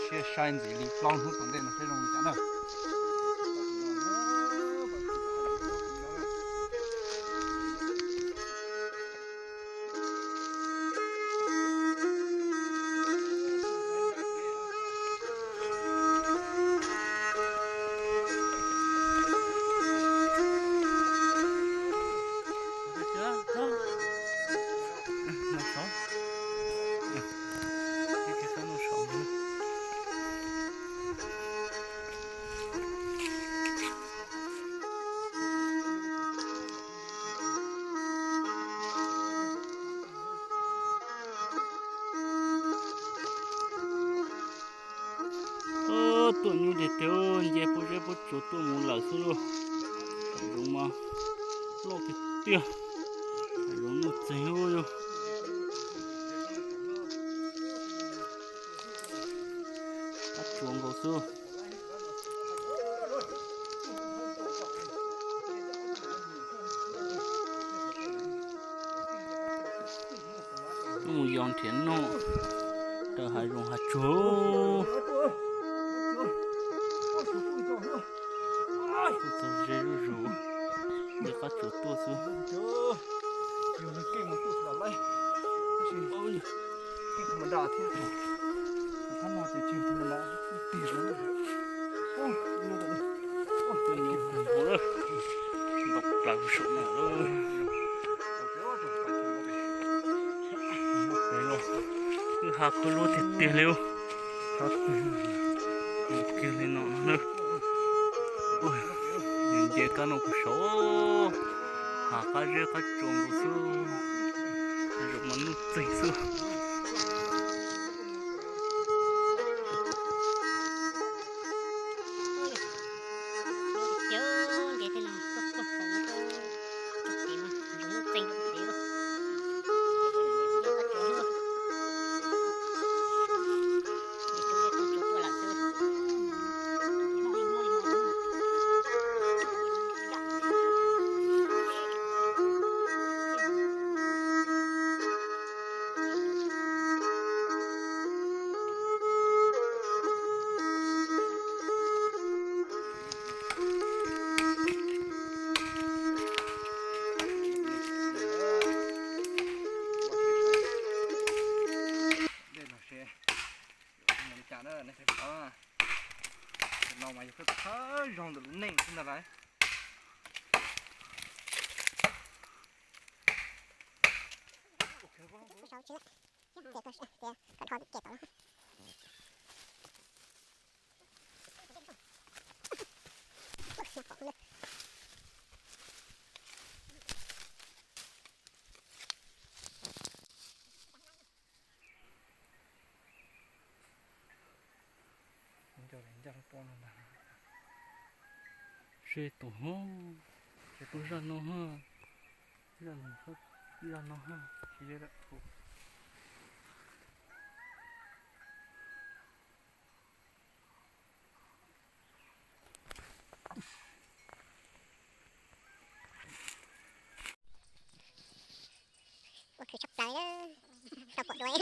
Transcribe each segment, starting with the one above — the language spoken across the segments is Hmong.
Siab sai ntxiv li plaub hnub tom ntej no seb zoo li cas na. Tuaj nyuj tiag tiag, nce puab zeb puab tsuas tuaj mus lawm xwb lauj. Hav zoov mas loj tiag tiag, hav zoov nuj txeeg yog qab tsuas nkaus xwb. Wb mus yos nrhiav noj raws hav zoov hav tsuag. Tuaj txog ze zuj zus, nce qab tsuas tuaj xwb. Ntau plaws saum no lawm. Pem los kwj ha khub lub tiag tiag li. Mus kiag li no na. Nce kab no kuj saud, hav qab zeb qab tsuas nkaus xwb, hav zoov mas nuj txeeg xwb. Dej no seb mus li cas na nej saib, no mas yog thawj thawj zaug ntawm lub neej xwb ntag lauj. Ncaj lub pob no ntag. Seb tus, seb tus zaj no ha, zaj no, zaj no ha. Ua khwv tshaj plaws, tau pom dua.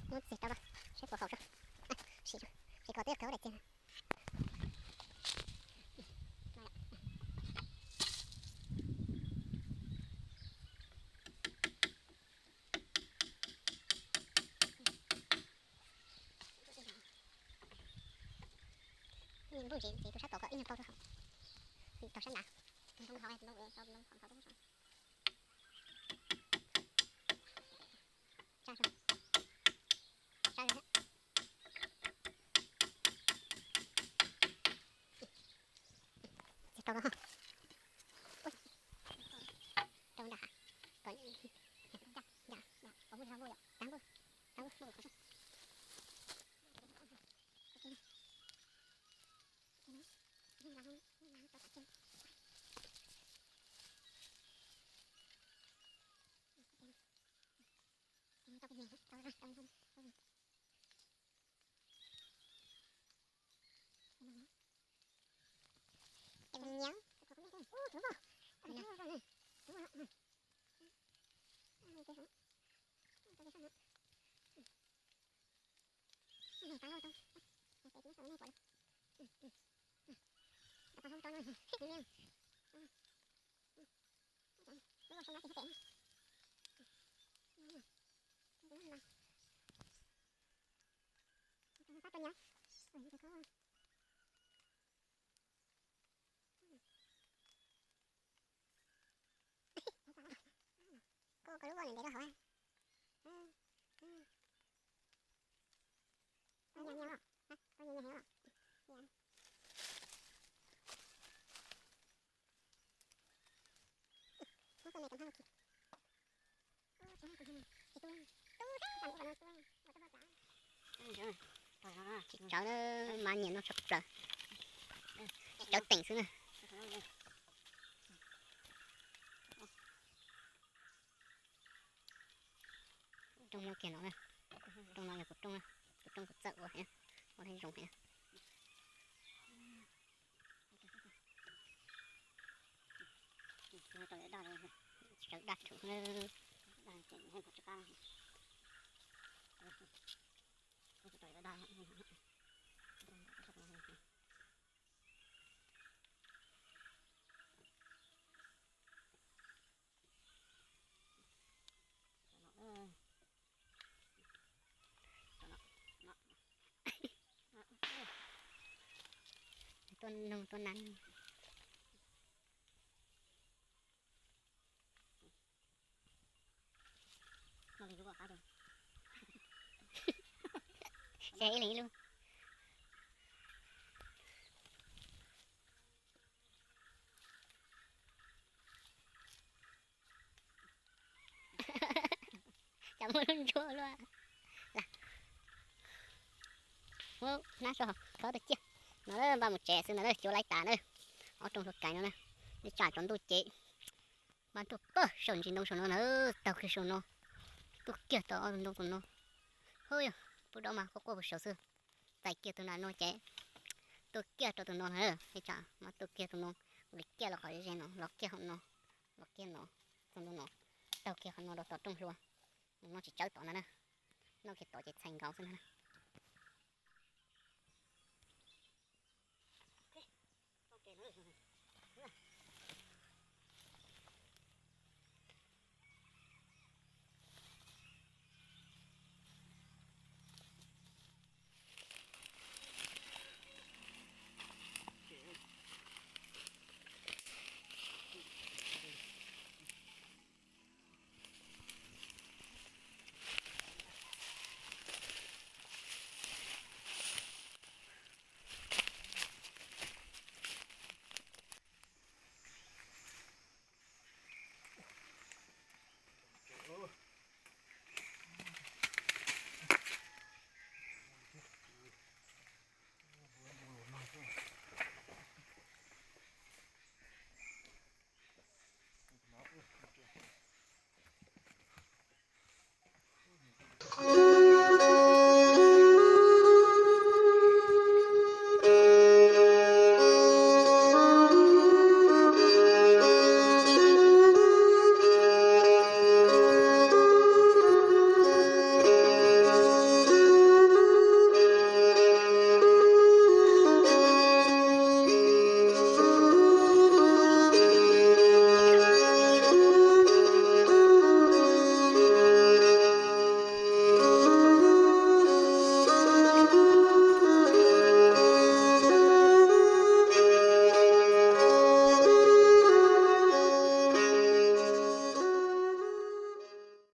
Muab txiag rau seb puas haum tso. Peb kawg daim tiag. Nplooj ntsev ntxiv rau sab tod kom ib nyuag tau rau hauv, tau sab nrad. Tsa, tsa, tsa. Tsis tau los. Ua, rau nram hav. Kom, kom muaj zog nkuj yom, tag nkuj, tag nkuj muaj qhov soj. Koj, koj lub voj ntev rau hauv. Tau nyas nyas los, tau nyas nyas heev los. Muab koj me cov hmab ua kis. Tsis tu, tu teb tas ua no tu, ua tau paj plav. Tsis tsawv na, mas nyiam no tshaj plaws. Tsis tsawv teem xwb na. Rooj muaj kiag no na. Rooj no yog kuv rooj, kuv rooj kuv txawj ua, ua zoo heev. Sawv daj rau. Tuaj noog tuaj nab. Ces ib leeg ib lub. Cas muaj lub ntsuab luaj. Hnab so khawb tau ciaj. No npaj mus tsev xwb no, cuab laib tas na. Ob rooj hlua kais no na. Ib tsam tsaus ntuj ces npaj tuaj pab saum ntsis ntoo saum no na, taug kiag saum no. Tuaj kiag tau ob tus ntoo tus no. Hub yog pub dob mas quaj quaj puag saud xwb. Txais kiag tus na no ces tuaj kiag rau tus no na. Ib tsam mas tuaj kiag tus no, nqis kiag los qhov ze ze no, los kiag hauv no, los kiag no, txog ntua no, taug kiag qhov no rau tom rooj hlua. Mus no tsis tsawb tod ntag na. Noj kiag tod ces txhais nkaus xwb ntag na.